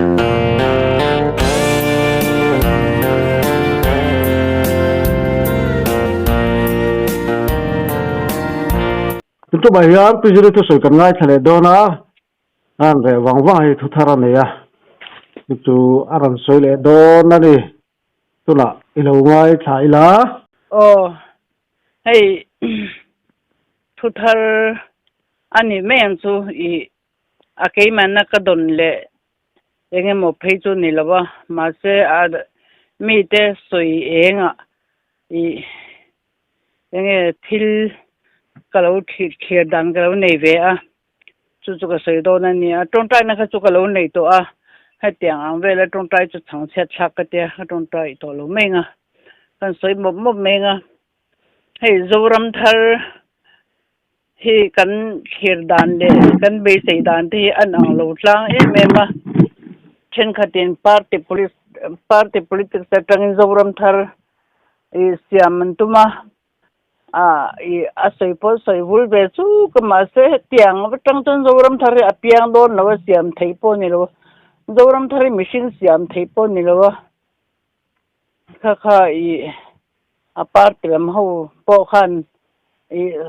Tun tumah hian Pi Ziri thusawi kan ngaithla leh dawn a, a rawn reh vang vang hei thu thar a nei a, chu chu a rawn sawi leh dawn a ni. Tunah i lo ngaithla ila. Aw, hei thu thar a ni mai ang chu i a keimahna ka dawn leh eng emaw phei chu ni lo a, mahse a mite sawi engah i enge thil ka lo thlir dan ka lo nei ve a, chu chu ka sawi dawn a ni a, tawngtaina kha chu ka lo nei tawh a, hetiang ang vela tawngtai chu chhangchhiat thlak ka tia ka tawngtai tawh lo mai ang a, kan sawi mawp mawp mai ang a, hei Zoram thar Hi kan thlir dan leh kan beisei dan te hi an ang lo tlang em em a, thenkhatin party police party politics atangin Zoram thar ih siam an tum a, ah ih a sawi pawh sawi vul ve chuk a mahse hetiang atang chuan Zoram thar hi a piang dawn lo a siam theih pawh a ni lo a, Zoram thar hi mihring siam theih pawh a ni lo a, kha kha ih. A party lam ho pawh khan ih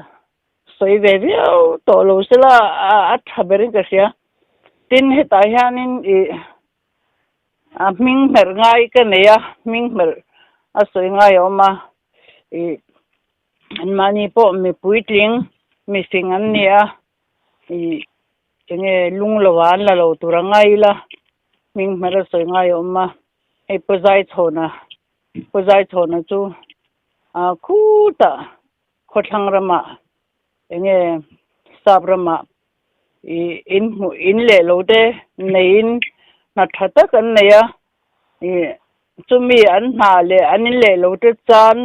sawi ve viau tawh lo sela a tha berin ka hria. Tin hetah hianin ih a hming hmerh ngai ka nei a, hming hmerh a sawi ngai a awm a, ih anmahni pawh mi puitling mi fing an ni a, ih enge lung lo ah an la lo tur a ngai ila hming hmerh a sawi ngai a awm a, hei pawh zaichhawna. Kawzaichhawna chu ah khutah khawthlang ramah enge sap ramah ih in hmuh in leh lo te neiin hna tha tak an nei a ih chumi an hna leh an in leh lo te chan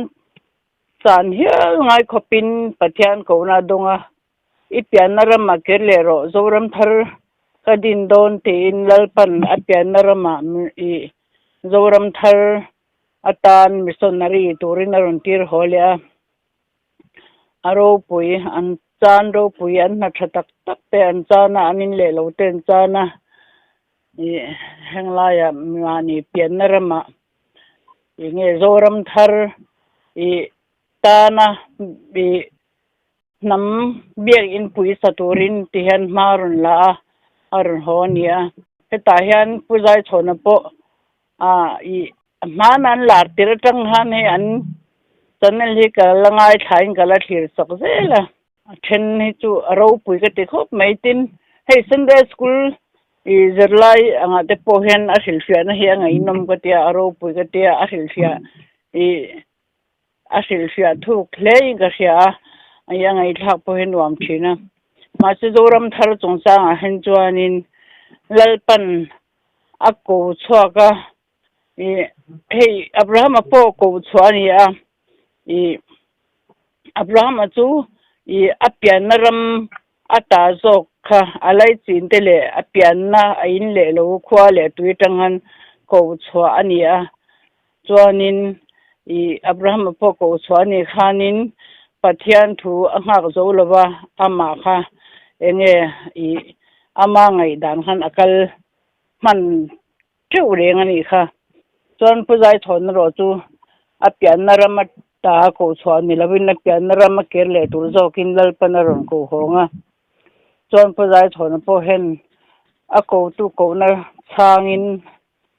chan hial ngai khawpin Pathian kohna a dawng a i pianna ramah kir leh rawh Zoram thar ka din dawn tiin Lalpan a pianna ramah ih Zoram thar atan missionary turin a rawn tir haw leh a, a ropui an chan ropui an hna tha tak tak te an chan a an in leh lo te an chan a ih heng laiah mahni pianna ramah ih nge Zoram thar ih tana ih Hnam biakinn pui sa turin ti hian hma a rawn la a, a rawn haw a ni a. Hetah hian Pu Zaichhawna pawh ah ih hmana an lar tirh atang khan hei an channel hi ka la ngaithlain ka la thlir chak zel a. A then hi chu a ropui ka ti khawp mai. Tin, hei Sunday School ih zirlai angah te pawh hian a hrilhfiahna hi a ngaihnawm ka tia, a ropui ka tia, a hrilhfiah ih A hrilhfiah thuk hlein ka hria a, i a ngaihthlak pawh hi nuam thin a. Mahse Zoram thar chungchangah hian chuanin Lalpan a ko chhuak a, i hei Abrahama pawh ko chhuah a ni a, i Abrahama chu i a pianna ram a ta zawk kha a laichin te leh a pianna a in leh lo khua leh tui atang khan ko chhuah a ni a. Chuanin i Abrahama pawh ko chhuah a nih khanin Pathian thu a nghak zo lo va, amah kha enge i ama ngaihdan khan a kal hman teuh reng a nih kha. Chuan Pu Zaithawn erawh chu a pianna ram ata a koh chhuah ni lovin a pianna ram a kir leh tur zawkin Lalpan a rawn koh hawng a. Chuan Pu Zaithawn pawh hian a kotu kohna chhangin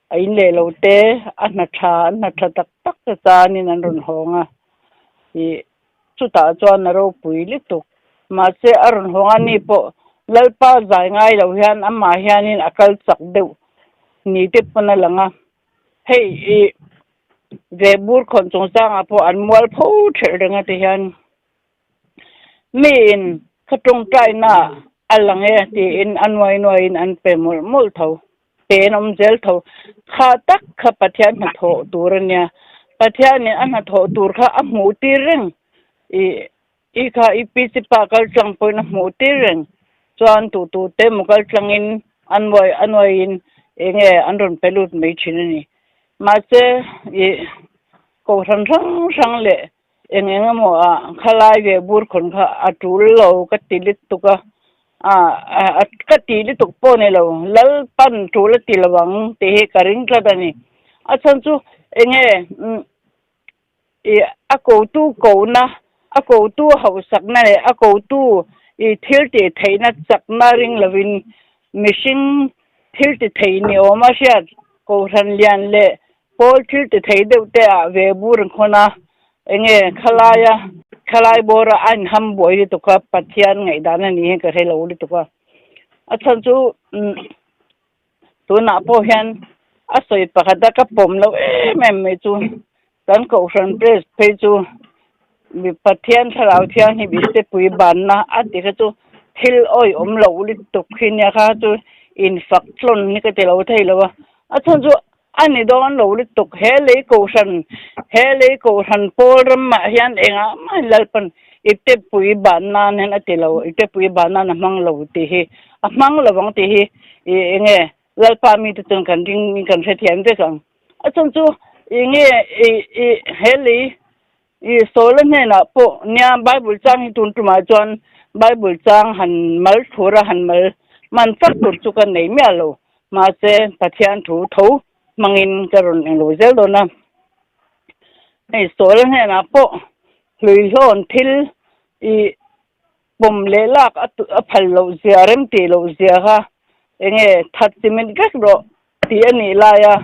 A in leh lo te, a hna tha, an hna tha tak tak te chanin an rawn hawng a, ih chutah chuan a ropui lutuk. Mahse a rawn hawng a ni pawh Lalpa zai ngai lo hian amah hianin a kal chak deuh ni te pawn a lang a, hei ih ve bur khawn chungchangah pawh an mual pho thelh reng a ti hian. Miin ka tawngtaina a lang e tiin a nuai nuaiin an pe mawlh mawlh tho, pe an awm zel tho. Kha tak kha Pathian hnathawh tur a nia, Pathianin a hnathawh tur kha a hmuh tir reng ih i kha i pi chi pa kal tlang pawhin a hmuh tir reng chuan tu tu te emaw kal tlangin a nuai a nuaiin eng nge an rawn pe lut mai thin a ni. Mahse ih kohhran hrang hrang leh Eng eng emaw ah khalai ve bur khawn kha a tul lo ka ti lit tuk a. A ka ti lutuk pawh ni lo, Lalpan tul a ti lo ang tih hi ka ring tlat a ni. A chhan chu enge i a kotu kohna, a kotu hauhsakna leh a kotu i thil tih theihna chakna ring lovin mihring thil ti thei ni awm a hriat Kohhran lian leh Pawl thil ti thei deuh te ah ve bur an khawn a, enge khalaia khalai bawra a inham buai lutuk a, Pathian ngaihdan a ni hian ka hre lo lutuk a. A chhan chu tunah pawh hian a sawi pakhat a ka pawm loh em em mai chu kan Kohhran press phei chu mi Pathian thlarau thianghlim ipte pui banna a ti kha chu thil awihawm loh lutuk hi nia kha chu infak tlawn hi ka ti lo thei lo a, a chhan chu A ni dawn lo lutuk, he lei kohhran, he lei kohhran pawl ramah hian engah mah Lalpan ipte pui ban nan hian a ti lo, ipte pui ban nan a hmang lo tih hi, a hmang lo ang tih hi i enge Lalpa mite chuan kan ring in kan hrethiam vek ang. A chhan chu enge i i he lei i Saula hnenah pawh nia Bible chang hi tun tumah chuan Bible chang han mal thur a han mal man fak tur chu ka nei miah lo. Mahse Pathian thu tho hmangin ka rawn englo zel dawn a. Hei Saula hnenah pawh hluihlawn thil i pawm leh lak a phal loh zia rem tih loh zia kha enge that chimit vek rawh tih a nih laia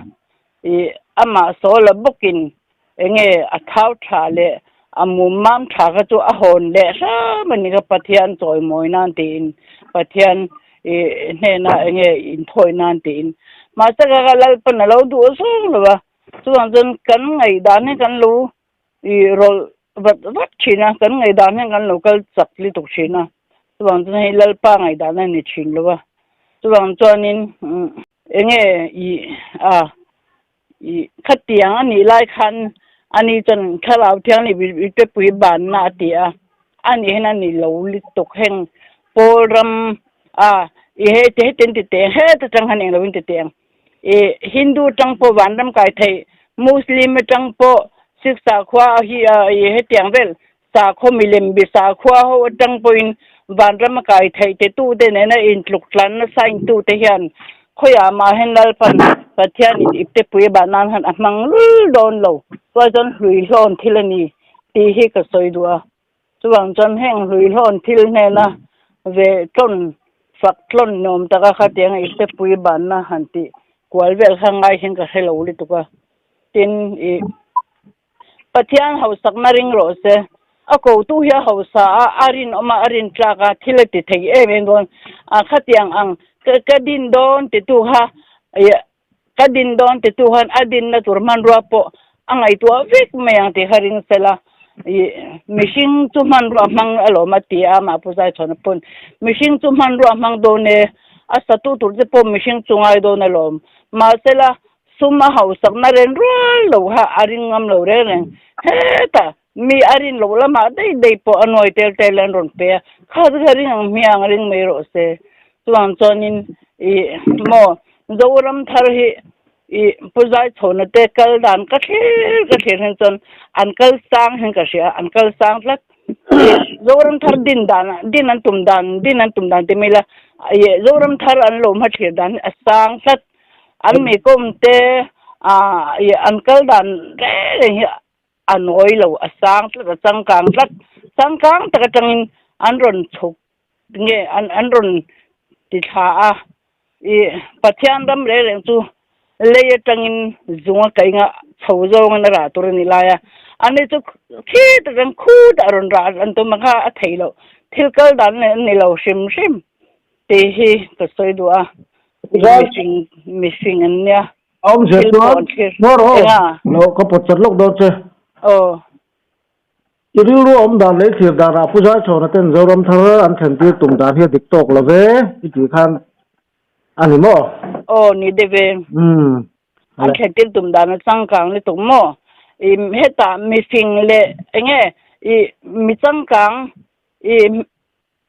ih amah Saula bawkin enge a thau tha leh a mum mam tha kha chu a hawn leh hram a ni kha Pathian chawimawi nan tiin Pathian ih hnena enge inthawi nan tiin mahse kha kha Lalpan a lo duh zawk lo va chuvang chuan kan ngaihdan hi kan lo I rawlh vat vat thin a, kan ngaihdan hian kan lo kal chak lutuk thin a, chuvang chuan hei Lalpa ngaihdan a ni thin lo a, chuvang chuanin enge i a i khatiang a nih lai khan ani chuan thlarau thianghlim i te pui banna a ti a, a nih hian a ni lo lutuk heng pawl ram a i hei te heti an ti teng heta tang khan englo in ti teng. I Hindu tang pawh vanram kai theih, Muslim atang pawh Sikh sakhua hi i hetiang vel sakhaw milem bi sakhua ho atang pawhin vanram a kai theih te tu te nena intluk tlanna sign tu te hian khawiah mah hian Lalpan Pathian in ipte pui bah nan han a hmang lul dawn lo. Chuai chuan hlui hlawn thil a ni tih hi ka sawi duh a. Chuvang chuan heng hluihlawn thil hnena ve tlawn fak tlawn nuam taka khatiang ipte pui banna han tih kual vel kha ngai hian ka hre lo lutuk a. Tin, ih Pathian hausakna ring rawh se, a kotu hi a hausa a, a rinawm a, a rintlak a, thil a ti thei em em dawn a, khatiang ang ka din dawn titu kha ih Ka din dawn titu khan a dinna tur hmanrua pawh a ngaihtuah vek mai ang tih kha ring sela, ih mihring chu hmanrua hmang alawm a ti a, amah Pu Zaichhawn pawn mihring chu hmanrua hmang dawn e, a satu tur te pawh mihring chu ngai dawn alawm. Mahsela sum a hausakna ren rual lo kha a ring ngam lo reng reng. Hetah mi a rin loh lamah daih daih pawh a nuai tel tel an rawn pe a, kha chu kha ring ang hmiang ring mai rawh se. Chuvang chuanin ih maw Zoram thar hi ih Pu Zaichhawna te kal dan ka thlir ka thlir hian chuan an kal sang hian ka hria an kal sang tlat. Zoram thar din dan din an tum dan din an tum dan ti mai la ih Zoram thar an lo hma thlir dan hi a sang tlat. An mi kawm te ah ih an kal dan reng reng hi a nawi lo a sang tlat a changkang tlat. Changkang tak atangin an rawn chhuk nge an an rawn ti thla a i Pathian ram reng reng chu lei atangin zung a kainga chho zawngin a rah tur a ni lai a ani chu khi tak ang khutah a rawn rah an tum ang kha a thei loh thil kal dan a ni lo hrim hrim tih hi ka sawi duh a mihring mihring an nia Awmzia thil chuan pawh an thlir ngaw rawh enga lo ka pawt chat lawk dawn che. Aw. I rilru a awm dan leh i thlir danah Pu Zaichhawna ten Zoram thar an thlen tir tum dan hi a dik tawk lo ve i tih khan a ni maw? Aw ni deuh e. Umm. An thlen tir tum dan a changkang lutuk maw? I hetah mifing leh enge i mi changkang i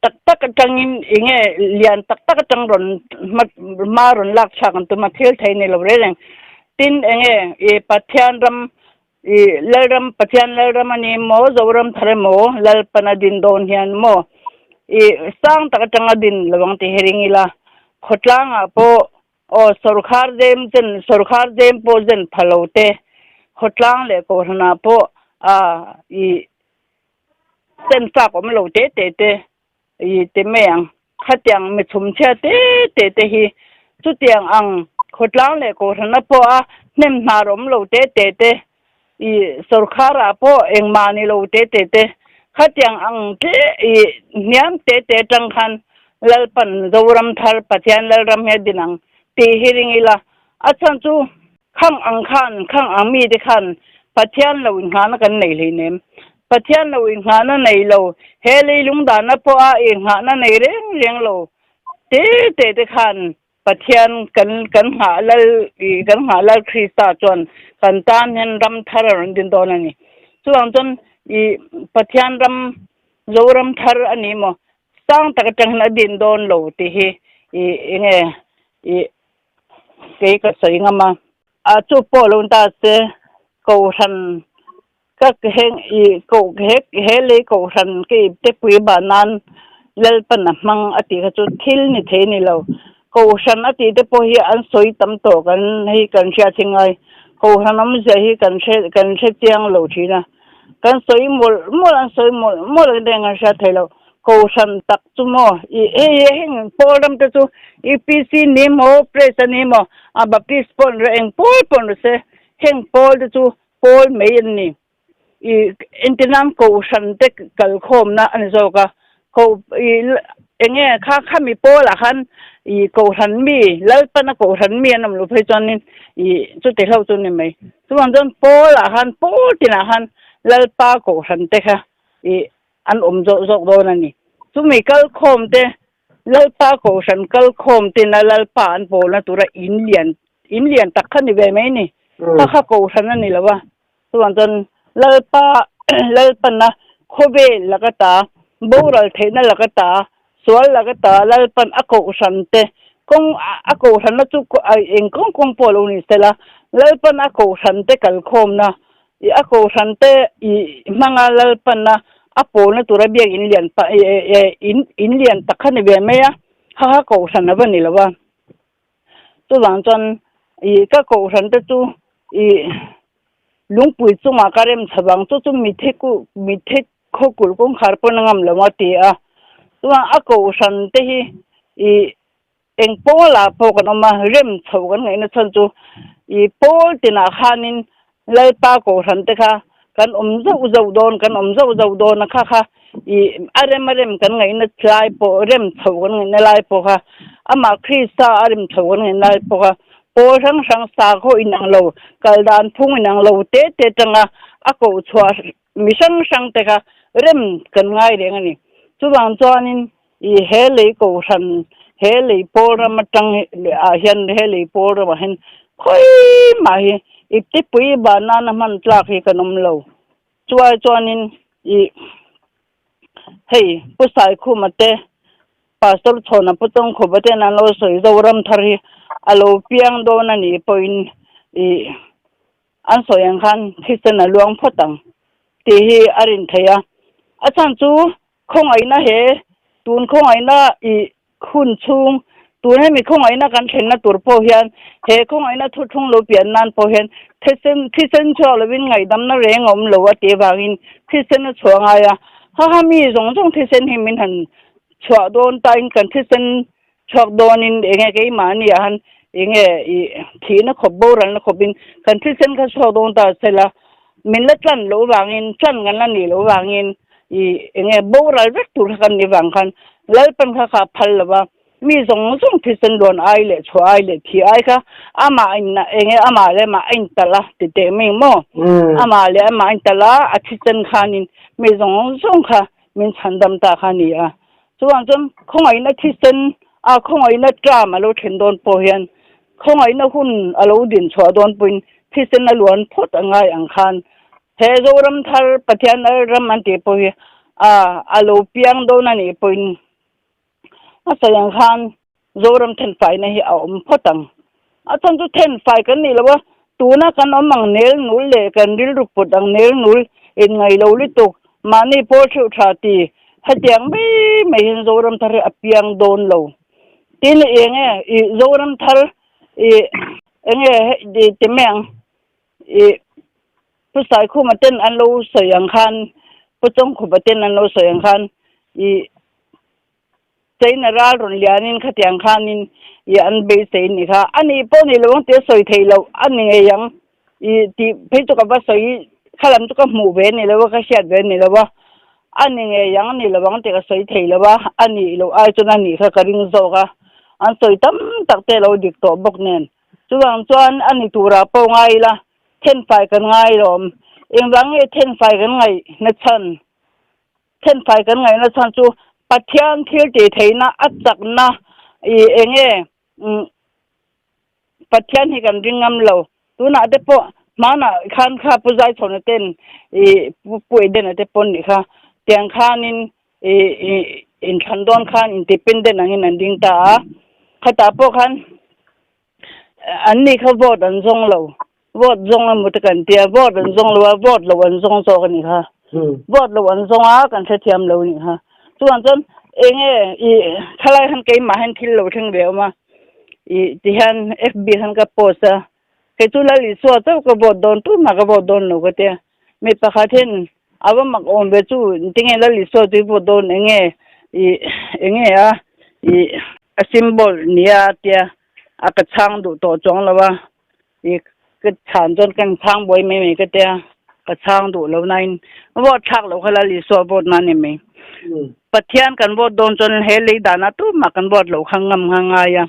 tak tak atangin enge lian tak tak atang rawn hma hma rawn lak chhuak an tum a thil thei ni lo reng reng tin enge i Pathian ram i Lalram Pathian Lalram a ni maw Zoram thar emaw Lalpan a din dawn hian maw. I sang tak atanga din lovang tih hi ring ila, khawtlangah pawh aw sawrkhar zem chen sawrkhar zem pawh zen pha lo te, khawtlang leh kohhranah pawh a i chen fak awm lo te te te i ti mai ang. Khatiang mi chhumchhia te te te hi chutiang ang khawtlang leh kohhrana pawh a hnem hnar awm lo te te te i sawrkhar ah pawh engmah ni lo te te te khatiang ang tle i hniam te te atang khan Lalpan Zoram thar Pathian Lalram hi a din ang tih hi ring ila a chhan chu Khang ang khan, khang ang mite khan Pathian lo inghahna kan nei hleinem. Pathian lo inghahna nei lo, he leilung dahna pawha inghahna nei reng reng lo te te te khan Pathian kan kan nghah lal i kan nghah lal Krista chuan kan tan hian ram thar a rawn din dawn a ni. Chuvang chuan i Pathian ram Zoram thar a ni maw? Sang tak atang hian a din dawn lo tih hi i enge i Kei ka sawi ngam a. A chu pawh lo ta se kohhran ka heng i koh he he lei kohhran ka ip te pui bah nan Lalpan a hmang a tih kha chu thil ni thei ni lo. Kohhran a tih te pawh hi an sawi tam tawh kan hei kan hriat hi ngai. Kohhran awmzia hi kan hre kan hre chiang lo thin a. Kan sawi mawlh mawlh an sawi mawlh mawlh ang reng an hriat thei lo. Kohhran tak chu maw i hei heng pawl ram te chu UPC ni maw Press a ni maw a Baptist pawh an rawh eng pawl pawh an rawh se heng pawl te chu pawl mai an ni. I entirnan kohhran te kalkhawmna a ni zawk a ko i enge kha khami pawl ah khan i kohhran mi Lalpana kohhran mi an awm loh phei chuanin i chuti hlauh chu a ni mai. Chuvang chuan pawl ah khan pawl tinah khan Lalpa kohhran te kha i an awm zawk zawk dawn a ni. Chumi kalkhawm te Lalpa kohhran kalkhawm tina Lalpa an pawlna tura in lian in lian tak kha ni ve mai ni. Kha kha kohhran a ni lo a. Chuvang chuan Lalpa Lalpana khawvel laka ta, boral theihna laka ta, sual laka ta Lalpan a kohhran te kawng a kohhranna chu eng kawng kawng pawh lo ni sela Lalpan a kohhran te kalkhawmna i a kohhran te i hmanga Lalpana a pawlna tura biak in lian pa in in lian tak kha ni ve mai a, kha kha kohhran a va ni lo a. Chuvang chuan i ka kohhran te chu i lungpui chungah ka rem chho vang chu chu mitthi ku mitthi khawkulh kawngkhar pawn a ngam lo a ti a. Chuan a kohhran te hi i eng pawlah pawh kan awm a, rem chho kan ngaihna chhan chu i pawl tinah khanin Lalpa kohhran te kha kan awm zauh zauh dawn kan awm zauh zauh dawn a kha kha i a rem a rem kan ngaihna lai pawh rem chho kan ngaihna lai pawh kha amah Krista a rem chho kan ngaihna lai pawh kha pawl hrang hrang sakhaw inang lo kal dan phung inang lo te te atanga a koh chhuah mi hrang hrang te kha rem kan ngai reng a ni. Chuvang chuanin i he lei kohhran he lei pawl ram atang ah hian he lei pawl ramah hian khawi mah hi iptepui ban nana hman tlak hi kan awm lo. Chuai chuanin i hei Pu Saikhuma te Pastor Chhawna Pu Chawngkhupa ten an lo sawi Zoram thar hi a lo piang dawn a nih pawhin i an sawi ang khan thisen a luang phawt ang tih hi a rin theih a. A chhan chu Khawngaihna he tun khawngaihna i hun chhung, tun hemi khawngaihna kan thlenna tur pawh hian he khawngaihna thuthlung lo pian nan pawh hian thisen thisen chhuak lovin ngaihdamna reng a awm lo a tih avangin thisen a chhuah ngai a. Ha ha mi zawng zawng thisen hi min han chhuah dawn tain kan thisen chhuak dawnin enge keimahni ah han enge i thihna khawp boralna khawpin kan thisen kha chhuak dawn ta sela min la tlan loh vangin tlan kan la nih loh vangin i enge boral vek tur kha kan nih vang khan Lalpan kha kha a phal lo va mi zawng zawng thisen luan ai leh chhuah ai leh thih ai kha amah in enge amah leh amah a intalh a ti teh mai maw amah leh amah a intalh a a thisen khanin mi zawng zawng kha min chhandam ta kha a ni a. Chuvang chuan khawngaihna thisen a khawngaihna term a lo thlen dawn pawh hian khawngaihna hun a lo din chhuah dawn pawhin thisen a luan phawt a ngai ang khan he Zoram thar Pathian lal ram an tih pawh hi a a lo piang dawn a nih pawhin a sawi ang khan Zoram thenfaina hi a awm phawt ang. A chhan chu thenfai kan nih loh a, tuna kan awm ang nel nul leh kan rilru put ang nel nul inngaih lo lutuk, mahni pawl theuh tha ti. Hetiang mai mai hian Zoram thar hi a piang dawn lo. Tin eng nge i Zoram thar i eng nge i ti mai ang i Pu Saikhuma ten an lo sawi ang khan Pu Chawngkhupa ten an lo sawi ang khan i China ral rawn lianin khatiang khanin i an beisei ni kha. A nih pawh ni lo ang tih a sawi theih loh a ni ngei ang i tih phei chu ka va sawi kha lam chu ka hmuh ve ni lo a, ka hriat ve ni lo a. A ni ngei ang ni lo ang tih ka sawi thei lo a, a nih loh ai chuan a nih kha ka ring zawk a. An sawi tam tak te a lo dik tawh bawk nen. Chuvang chuan a ni turah pawh ngai ila thenfai kan ngai lawm. Engvang nge thenfai kan ngaih na chhan? Thenfai kan ngaihna chhan chu Pathian thil tih theihna a chakna i eng nge Pathian hi kan ring ngam lo. Tunah te pawh hmanah khan kha Pu Zaichhawna ten i Pu Edena te pawn nih kha tiang khanin i inthlan dawn khan independent angin an ding ta a. Khatah pawh khan An ni kha vote an zawng lo. Vote zawng emaw te kan tia, vote an zawng lo a, vote lo an zawng zawk a nih kha. Vote lo an zawng a, kan hrethiam lo a nih kha. Chuan chuan eng nge i thalai khan keimah hian thil lo thleng ve awm a, i tihian FB khan ka post a, kei chu Lal Isua chauh ka vote dawn, tumah ka vote dawn lo ka tia. Mi pakhat hian a va mak awm ve chu tinge Lal Isua chu i vote dawn eng nge i eng nge a i a symbol nia tia a ka chhang duh tawh chuang lo a, i ka chhan chuan ka inchhang buai mai mai ka tia, ka chhang duh lo nain vote thlak loh kha Lal Isua vote na a ni mai. Pathian kan vote dawn chuan he lei danah tumah kan vote loh kha ngam kha ngai a,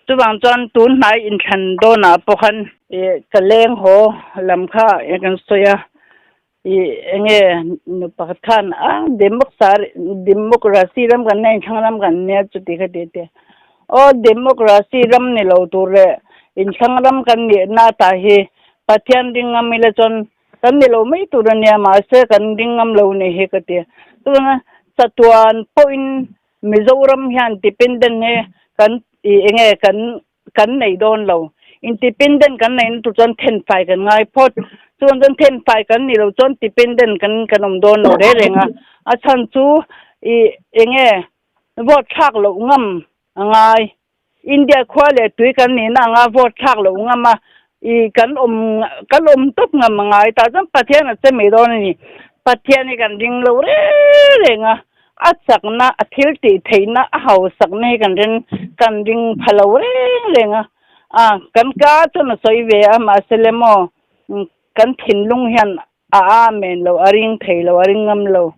chuvang chuan tun hnai inthlan dawnah pawh khan i ka leng haw lam kha kan sawi a, I enge nu pakhat khan a democracy ram kan nia inthlang ram kan nia chuti kha ti te aw democracy ram ni lo tur leh inthlang ram kan nih na ta hi Pathian ring ngam ila chuan kan ni lo mai tur ania mahse kan ring ngam lo ni hi ka ti chuan chatuan pawhin Mizoram hian dependent hi kan i enge kan kan nei dawn lo. Independent kan neihna tur chuan thenfai kan ngai phawt. Chuan chuan thenfai kan nih loh chuan dependent kan kan awm dawn lo reng reng a. A chhan chu i enge vote thlak loh ngam a ngai. India khua leh tui kan nihna anga vote thlak loh ngam a i kan awm kan awm tawp ngam a ngai. Tah chuan Pathian a che mai dawn a ni. Pathian hi kan ring lo reng reng a. A chakna, a thil tih theihna, a hausakna hi kan ring kan ring pha lo reng reng a. A, kan ka chuan a sawi ve a, mahse le maw, kan thinlung hian a amen lo, a ring thei lo, a ring ngam lo.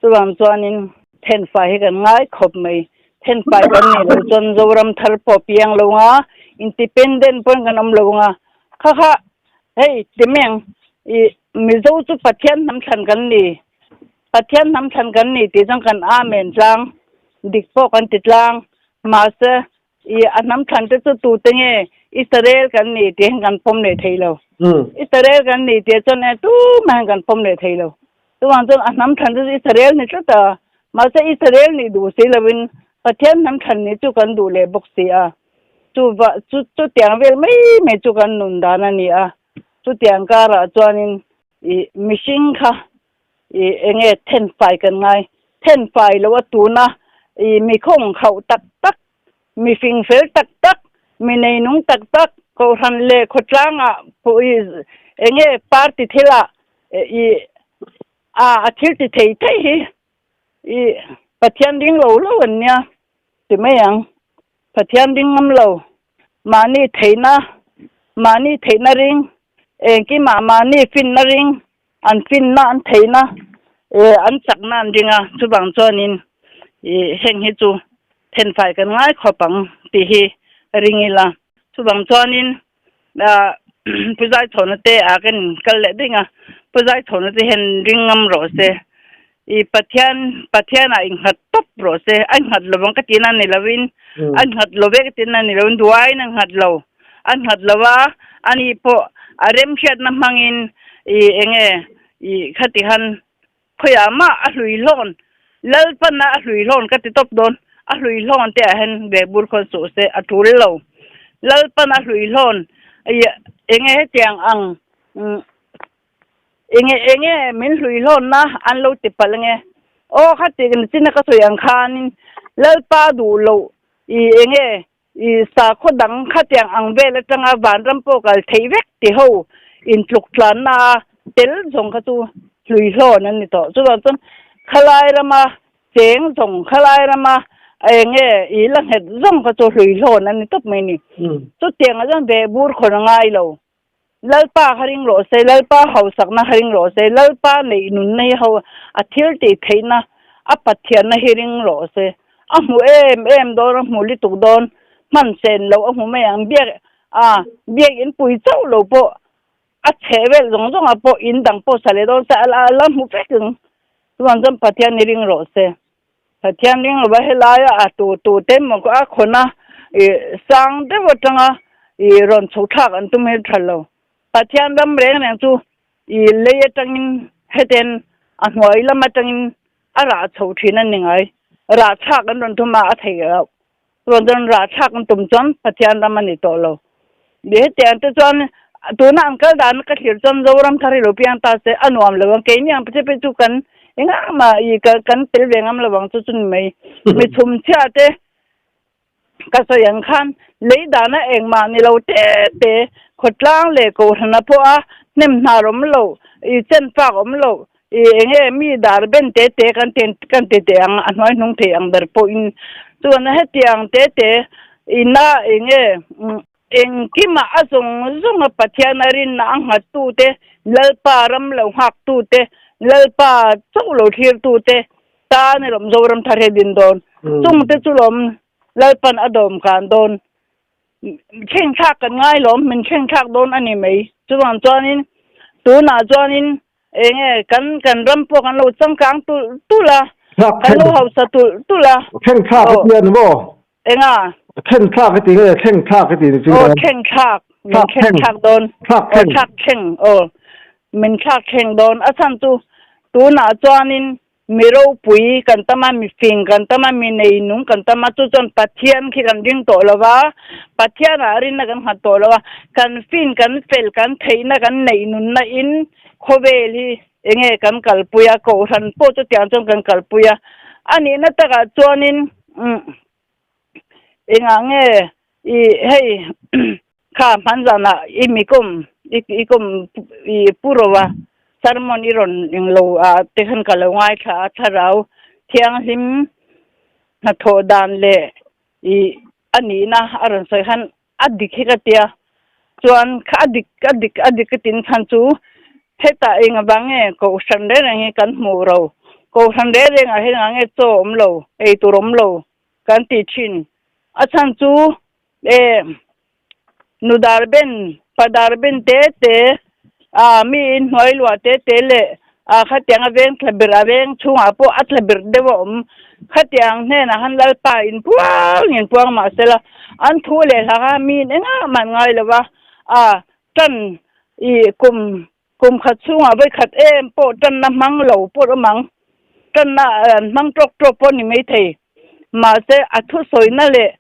Chuvang chuanin thenfai hi kan ngai khawp mai. Thenfai kan nih loh chuan Zoram thar pawh piang lo nga, independent pawhin kan awm lo nga. Kha kha, hei timeng, i Mizo chu Pathian hnam thlan kan ni. Pathian hnam thlan kan ni tih chuan kan Amen tlang, dik pawh kan ti tlang. Mahse, i a hnam thlan te chu tute nge Israel kan ni tih hian kan pawm leh thei lo. Israel kan ni tih chuan e tumah hian kan pawm leh thei lo. Chuvang chuan a hnam thlan te chu Israel ni tlat a, mahse Israel nih duh si loin Pathian hnam thlan nih chu kan duh leh bawk si a. Chuva chu chutiang vel mai mai chu kan nun dan a ni a. Chutiang karah chuanin i mihring kha I enge thenfai kan ngai? Thenfai lo a tuna i mi khawng khauh tak tak, mi fing fel tak tak, mi neinung tak tak, kohhran leh khawtlangah pawh i enge party thilah i a a thil ti thei thei hi i Pathian ding lo lo an nia ti mai ang. Pathian ding ngam lo, mahni theihna, mahni theihna ring, engkimah mahni finna ring, An finna an theihna eh an chakna an ring a, chuvang chuanin ih heng hi chu thenfai kan ngai khawp ang tih hi ring ila. Chuvang chuanin ah Pu Zaichhawna te ah kan kal leh ding a, Pu Zaichhawna te hian ring ngam rawh se, ih Pathian Pathian ah innghat tawp rawh se, a innghat lovang ka tihna ni lovin, a innghat lo ve ka tihna ni lovin duaiin a innghat lo. A nghat lo a, ani pawh a remhriatna hmangin i enge i khati khan khawiah mah a hlui hlawn, Lalpana a hlui hlawn ka ti tawp dawn, a hlui hlawn te ah hian bag bur khawn suh se a tul lo. Lalpana a hlui hlawn i enge hetiang ang enge enge min hlui hlawnna an lo ti palh ange. Aw khati chin a ka sawi ang khanin Lalpa duh loh i enge i sakhaw dang khatiang ang vel atanga vanram pawh kal theih vek ti ho intluk tlanna a tel zawng kha chu hlui hlawn an ni tawh. Chuvang chuan khalai rama cheng zawng khalai rama enge i la nghet zawng kha chu hlui hlawn an ni tawp mai a ni. Chutiangah chuan vehbur khawn a ngai lo. Lalpa kha ring rawh se, Lalpa hausakna kha ring rawh se, Lalpa neih nunna hi ho a thil tih theihna, a Pathianna hi ring rawh se. A hmu em em dawn, a hmu lutuk dawn, hman sen loh a hmu mai ang. Biak a biak in pui chauh lo pawh a chheh vel zawng zawngah pawh in dang pawh sa leh dawn se a la hmu vek ang. Chuvang chuan Pathian hi ring rawh se. Pathian ring lova helaia a tu tu te emaw a khawn a ih sang deuh atanga ih rawn chho thlak an tum hi tha lo. Pathian ram reng reng chu ih lei atangin heten a hnuai lam atangin a rah chho thin a ni ngai. Rah thlak an rawn tum a a thei loh. Chuan chuan rah thlak an tum chuan Pathian ram a ni tawh lo. Hetiang te chuan tuna an kal dan ka thlir chuan Zoram thar hi lo piang ta se a nuam lo ang. Keini ang pawh chu kan engah mah i kan tel ve ngam lo ang chu chu ni mai. Mi chhumchhia te ka sawi ang khan lei dana engmah ni lo te te khawtlang leh kohhrana pawha hnem hnar awm lo, i chen fak awm lo, I enge mi dar ben te te kan ten kan ti teh ang a hnuai hnung thei ang ber pawhin chuan hetiang te te ina enge engkimah a zawng zawng a Pathian a rinna a nghat tu te Lalpa ram lo nghak tu te Lalpa chauh lo thlir tu te tan i lawm Zoram thar hi din dawn chung te chu lawm Lalpan a dawm kan dawn Thleng thlak kan ngai lawm, min thleng thlak dawn a ni mai. Chuvang chuanin tunah chuanin enge kan kan ram pawh kan lo changkang tulh tulh a, kan lo hausa tulh tulh a. Thleng thlak a ti a ni maw? Enga? Thleng thlak a ti nge thleng thlak a ti ni chu? Aw thleng thlak, min thleng thlak dawn. Thlak thleng. Aw thlak thleng, aw min thlak thleng dawn. A chhan chu tunah chuanin Mi ropui kan tam a, mi fing kan tam a, mi neinung kan tam a, chu chuan Pathian khi kan ring tawh lo va, Pathianah rinna kan nghat tawh lo a, kan fin, kan fel, kan theihna, kan neihnunna in khawvel hi enge kan kalpui a, kohhran pawh chutiang chuan kan kalpui a, a nihna takah chuanin umm engah nge i hei Kha hman zanah i mi kum i kum i pu ro a, sermon i rawn englo ah te khan ka lo ngaithla a, thlarau thianghlim hnathawh dan leh i a nihna a rawn sawi khan a dik hi ka tia, chuan kha a dik a dik a dik ka tin chhan chu hetah eng avang nge kohhran reng reng hi kan hmuh ro, kohhran reng reng ah hian engah nge chaw awm lo, eitur awm lo kan ti thin, a chhan chu E nu dar ben, pa dar ben te te, a mi in hnuai luah te te leh a khatiang a veng thla ber a veng chhungah pawh a thla ber deuh a awm. Khatiang hnenah han Lalpa in puang in puang mah sela an thu leh hlak a, mi in engah mah an ngai lo va, a tan i kum kum khat chhungah vawi khat em pawh tanna hmang lo pawh awm ang, tanna an hmang tawk tawk pawh a ni maithei. Mahse a thusawina leh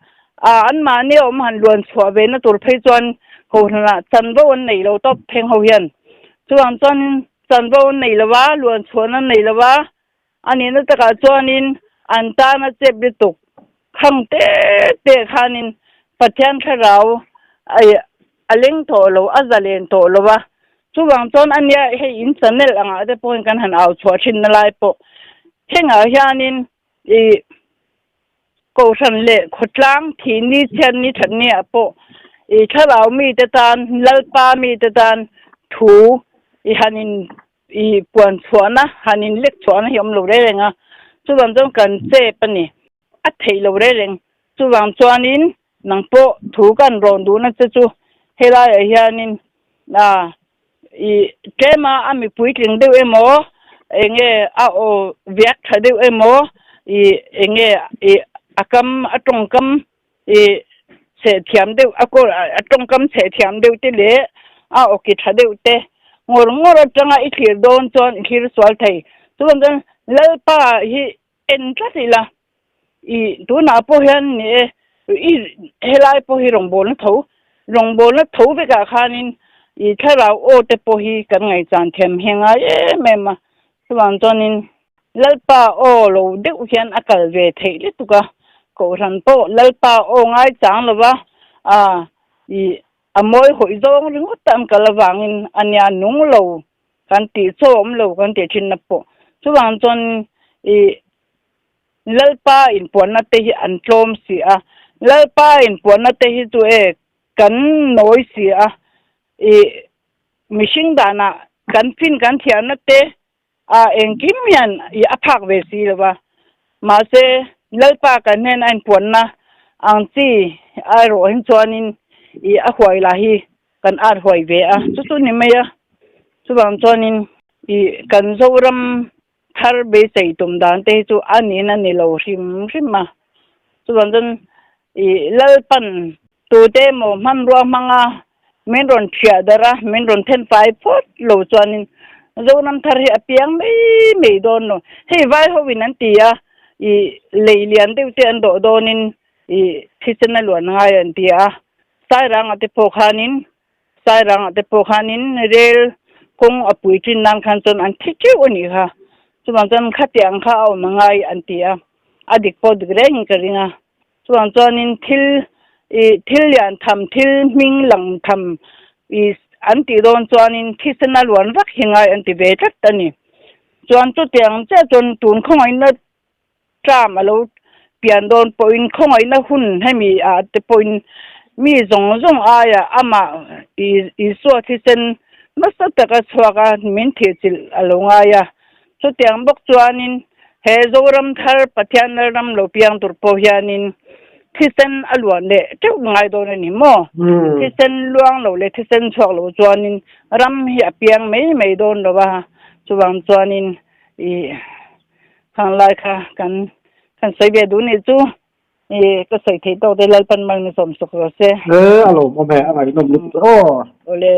a anmahni a awm han luan chhuah ve na tur phei chuan kohhranah chanvo an nei lo tawp pheng ho hian. Chuvang chuanin chanvo an nei lo va, luan chhuahna an nei lo va, a nihna takah chuanin an tana chep lutuk khang te te khanin Pathian thlarau a leng tawh lo, a zalen tawh lo va. Chuvang chuan a nia hei in channel angah te pawhin kan han au chhuah thinna lai pawh thlengah hianin I Kohhran leh khawtlang thih ni chhiat ni that ni ah pawh i thlarau mite tan Lalpa mite tan thu i han in i puan chhuahna han in lek chhuahna hi awm lo reng reng a, chuvang chuan kan chep a ni, a theih lo reng reng, chuvang chuanin nang pawh thu kan rawn duhna che chu helaiah hianin a I tlema a mi puitling deuh emaw enge a aw viak tha deuh emaw i enge i a kam a tawngkam i chheh thiam deuh a kaw a tawngkam chheh thiam deuh te leh a aw ki tha deuh te ngawr ngawr atanga i thlir dawn chuan i thlir sual thei. Chuvang chuan Lalpa hi en tlat ila I tunah pawh hian ni e, i helai pawh hi rawngbawlna tho, rawngbawlna tho vekah khanin i thlarau aw te pawh hi kan ngaihchan thiam hi a ngai em em a, chuvang chuanin. Lalpa aw lo deuh hian a kal ve theih lutuk a, Kohhran pawh Lalpa aw ngaichang lova a ih a mawi hawih zawng ringawt ta an kal avangin a nia nung lo kan tih chaw awm lo kan tih thinna pawh chuvang chuan ih Lalpa inpuanna te hi an tlawm si a, Lalpa inpuanna te hi chu e kan nawi si a ih mihring danah kan fin kan thiamna te A engkim hian i a phak ve si lo va, mahse Lalpa kan hnen a inpuanna ang chi a erawh hin chuanin i a huai lah hi kan at huai ve a, chu chu ni mai a. Chuvang chuanin i kan Zoram thar beisei tum dan te hi chu a niin a ni lo hrim hrim a. Chuvang chuan i Lalpan tute emaw hmanrua hmanga Min rawn thiah darh a, min rawn then fai phawt lo chuanin Zoram thar hi a piang mai mai dawn lo. Hei vai hoin an ti a, ih lei lian deuh te an dawh dawnin ih thisen a luan ngai an ti a. Sairangah te pawh khanin, Sairangah te pawh khanin rel kawng a pui thin nan khan chuan an thi teuh a nih kha. Chuvang chuan khatiang kha a awm a ngai an ti a, a dik pawh dik rengin ka ring a. Chuang chuanin thil ih thil lian tham thil hming lang tham ih an tih dawn chuanin thisen a luan vak hi ngai an ti ve tlat a ni. Chuan chutiang chiah chuan tun khawngaihna term a lo pian dawn pawhin khawngaihna hun hemi ah te pawhin mi zawng zawng aia amah ih Isua thisen nasa taka chhuak a min thihchilh a lo ngai a. Chutiang bawk chuanin he Zoram thar Pathian Lalram lo piang tur pawh hianin thisen a luan leh teuh ngai dawn a ni maw? Thisen luang lo leh thisen chhuak lo chuanin ram hi a piang mai mai dawn lo a, chuvang chuanin ih khang lai kha kan kan sawi ve duh nih chu ih ka sawi theih tawk te Lalpan mal mi sawm sawk rawh se. E a lawmawm e, a ngaihnawm lutuk e aw. Awle.